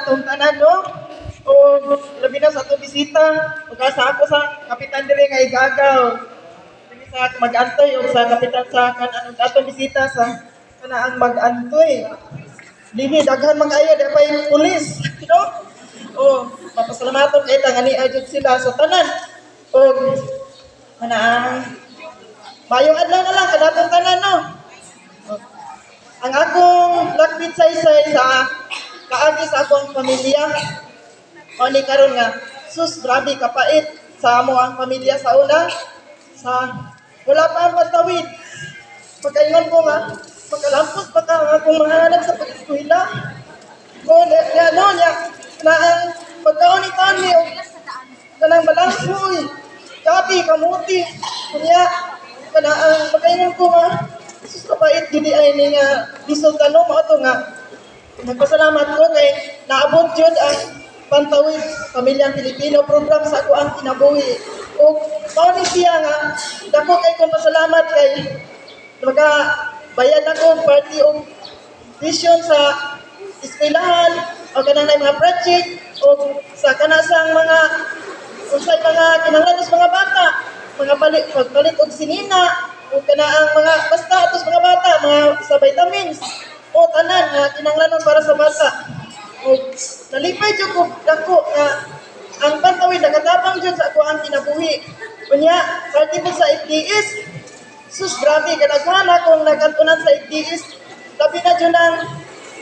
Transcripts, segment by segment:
kanatong tanan, no? O labi na sa atong bisita, ug sa ako sa kapitan diri nga igagaw. Dili sa mag-antoy o sa kapitan sa kanang atong bisita sa kanaang mag-antoy. Lihi daghan man kaayo, di pa yung pulis, no? O mapasalamaton kay ta nga niya jud sila sa tanan. O kanaang maayong adlaw na lang kanatong tanan, no? Ang akong lakbit saysay sa kaagi sa akong pamilya. O ni karon nga sus, grabe kapait sa amo ang pamilya sa una sa wala pa ang pantawid. Pagkaingon ko nga makalampos pa ka ang akong mga anak sa pag-eskwela. O niya no niya na ang pagkaon ni Tony o kanang balanghoy, gabi, kamuti. Kunya kana ang pagkaingon ko nga sus, kapait gid ay ni nga lisod tanong. Mao to nga nagpasalamat ko kay naabot jud ang Pantawid Pamilyang Pilipino program sa ako ang kinabuhi. Ug mao ni siya nga dako kay kong pasalamat kay maka bayad ako party og tuition sa eskwelahan o kanang nay mga project o sa kanasang mga unsay mga kinahanglan sa mga bata, mga palit, pagpalit og sinina o kanaang mga basta atos mga bata, mga sa vitamins o tanan nga kinahanglanon para sa bata. O nalipay jud ko dako nga ang Pantawid nakatabang jud sa ako ang kinabuhi. Unya party po sa FDS, sus, grabe kadaghan akong nakantunan sa FDS, labi na jud ang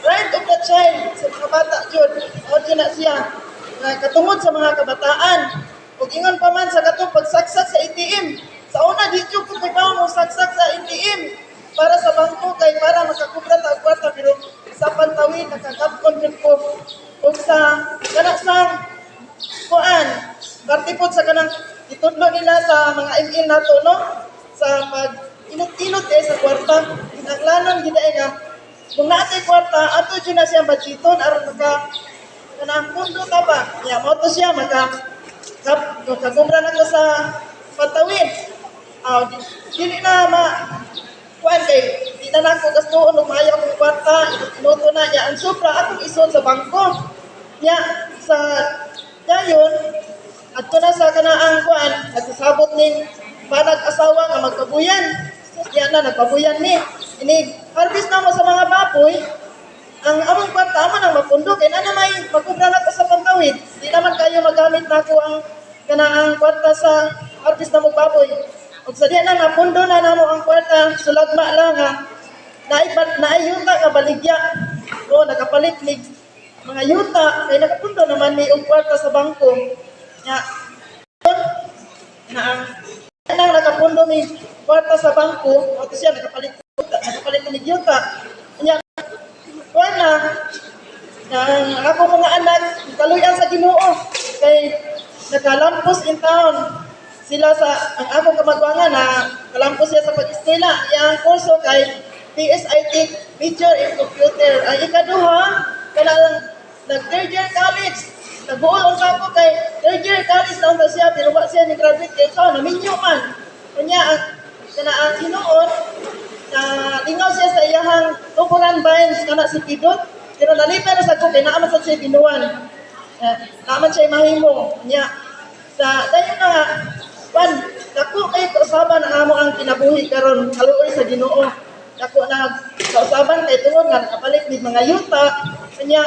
right of the child sa mga bata jud. O jud na siya nga katungod sa mga kabataan. Ug ingon pa man sa katong pagsaksak sa ATM. Sa una, di jud ko kay mo saksak sa ATM para sa bangko kay para makakubra ta og kwarta, pero sa Pantawid nakakapon jud ko. Ug sa kana sa kuan, parte pod sa kanang itudlo nila sa mga ML nato, no, sa pag inot-inot eh sa kwarta. Kinahanglanon gid ay nga kung naa tay kwarta, ato jud na siyang budgeton aron maka kanang pundo ta ba nya. Mao to siya maka kakumbra na ko sa Pantawid. Ah, dili na ma kuan kay di na nako gastuon og maayo akong kwarta, inuto na niya. Ang sobra akong isuod sa bangko. Nya sa dayon adto na sa kanaang kuan, nagsasabot ning panag asawa nga magkabuyan. Nya na nagpabuyan ni ini harvest na mo sa mga baboy. Ang among kwarta amo nang mapundo kay na may makubra na ko sa Pantawid. Di naman kayo magamit nako ang kanaang kwarta sa harvest na mo baboy. Ug sa diha na napundo na namo ang kwarta, sulagma lang nga naay naay yuta nga baligya. O nakapalit mig mga yuta kay nakapundo naman ni og kwarta sa bangko. Nya na ang nang nakapundo mi kwarta sa bangko, ato siya nakapalit mig yuta. Nya kuan na na ang ako mga anak kaluyan sa Ginoo kay nakalampos in town sila. Sa ang akong kamagwangan na kalampos siya sa pag-eskwela. Iyang kurso kay PSIT major in computer. Ang ikaduha kanang nag third year college. Nagbuol unsa ako kay third year college na unta siya, pero wa siya ni graduate kay so naminyo man. Unya ang kana ang hinuon na lingaw siya sa iyahang tuburan vines kana si Pidot, pero nalipay na sa ko kay naa man sa siya binuan. Eh, naa man siya mahimo. Nya sa dayon na nga kwan, dako kay kausaban ang amo ang kinabuhi karon, kaluoy sa Ginoo. Dako na kausaban kay tungod nga nakapalit mig mga yuta. Nya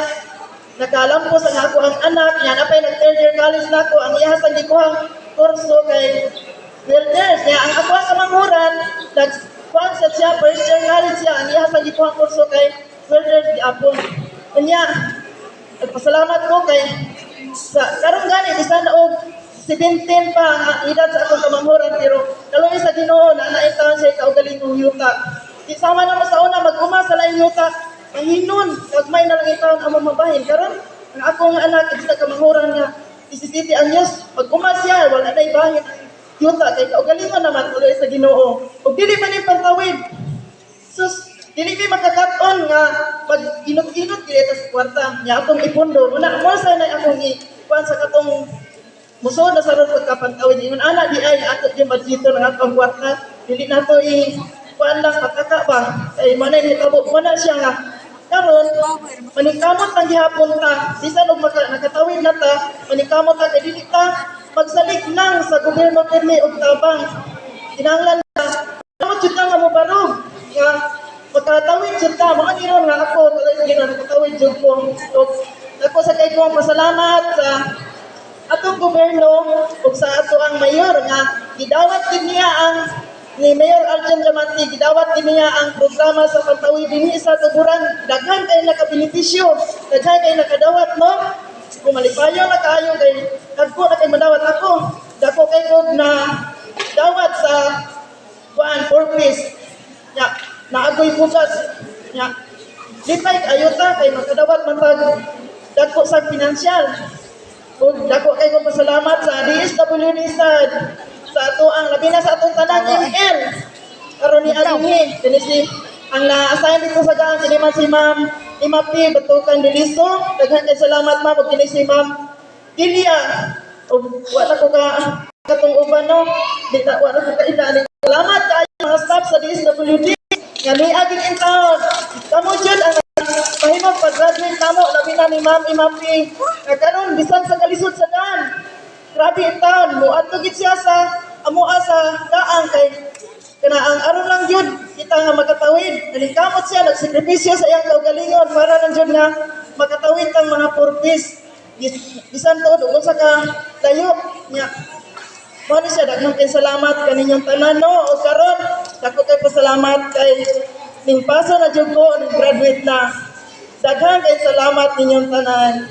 nakalampos ang ako ang anak nya napay nag third year college nako. Ang iya sa gikuhang kurso kay welders. Nya ang ako ang kamanghuran nag kuan sa siya, first year college siya. Ang iya sa gikuhang kurso kay welders giapon. Unya nagpasalamat ko kay sa karon gani bisan na og 17 pa ang edad sa akong kamanghuran, pero kaluoy sa Ginoo na naitaon siya kaugalingong yuta. Di sama na mo sa una mag-uma sa laing yuta, mahinon, gagmay na lang itaon among mabahin. Karon ang akong anak sa kamanghuran nga 17 anyos, pag-uma siya wala nay bahin ang yuta kay kaugalingon naman, kaluoy sa Ginoo. Ug dili man yung Pantawid. Sus, dili mi makakat-on nga pag inot-inot gid sa kwarta nya atong ipundo. Una mo sa na akong i kuan sa katong musuod na sa ron pagkapantawid. Ingon ana di ay ato yung budgeto ng atong kwarta. Dili nato i kuan lang pataka ba. Kay mo na nitabo mo na siya nga Karon, maningkamot lang gihapon ta, bisan og nakatawid na ta, maningkamot ta kay dili ta magsalig lang sa gobyerno pirmi og tabang. Kinahanglan ta, kamot jud ta nga mobarog nga makatawid jud ta. Mao ni ron nga ako tuloy Ginoo, nakatawid jud ko. Og dako sa kay ko ang pasalamat sa atong gobyerno ug sa ato ang mayor nga gidawat din niya ang ni Mayor Arjan Diamante, gidawat din niya ang programa sa pantawid dinhi sa Tuburan. Daghan kay nakabenepisyo, daghan kay nakadawat, no? Kung malipayo na kaayo kay dagko na kay madawat. Ako, dako kay kog na dawat sa kuan, 4 piece nya, naagoy bugas nya. Lipay ayo ta kay makadawat man tag dagko sa pinansyal. Ug dako kay kong pasalamat sa DSWD sad sa ato ang labi na sa atong tanang ML karon ni adinhi kini si ang na-assign dito sa gaan, kini man si Ma'am Imapi Batukan Diliso. Daghan kay salamat, ma'am. Ug kini si Ma'am Dilia, ug wala ko ka katong uban, no, di na wala ko ka ina. Salamat kaayo mga staff sa DSWD nga niaging in town. Kamo jud ang pahimong pag-graduate namo, labi na ni Ma'am Imapi nga karon bisan sa kalisod sa daan, grabe in town, moadto gid siya sa amoa sa daang kay kana ang aron lang gyud kita nga makatawid. Naningkamot siya, nagsakripisyo sa iyang kaugalingon para lang jud nga makatawid ang mga 4 piece bisan tuod ug unsa ka layo nya. Mao ni siya, daghang kay salamat kaninyong tanan, no. O karon, dako kay pasalamat kay ning paso na jud ko, ning graduate na. Daghang kay salamat ninyong tanan.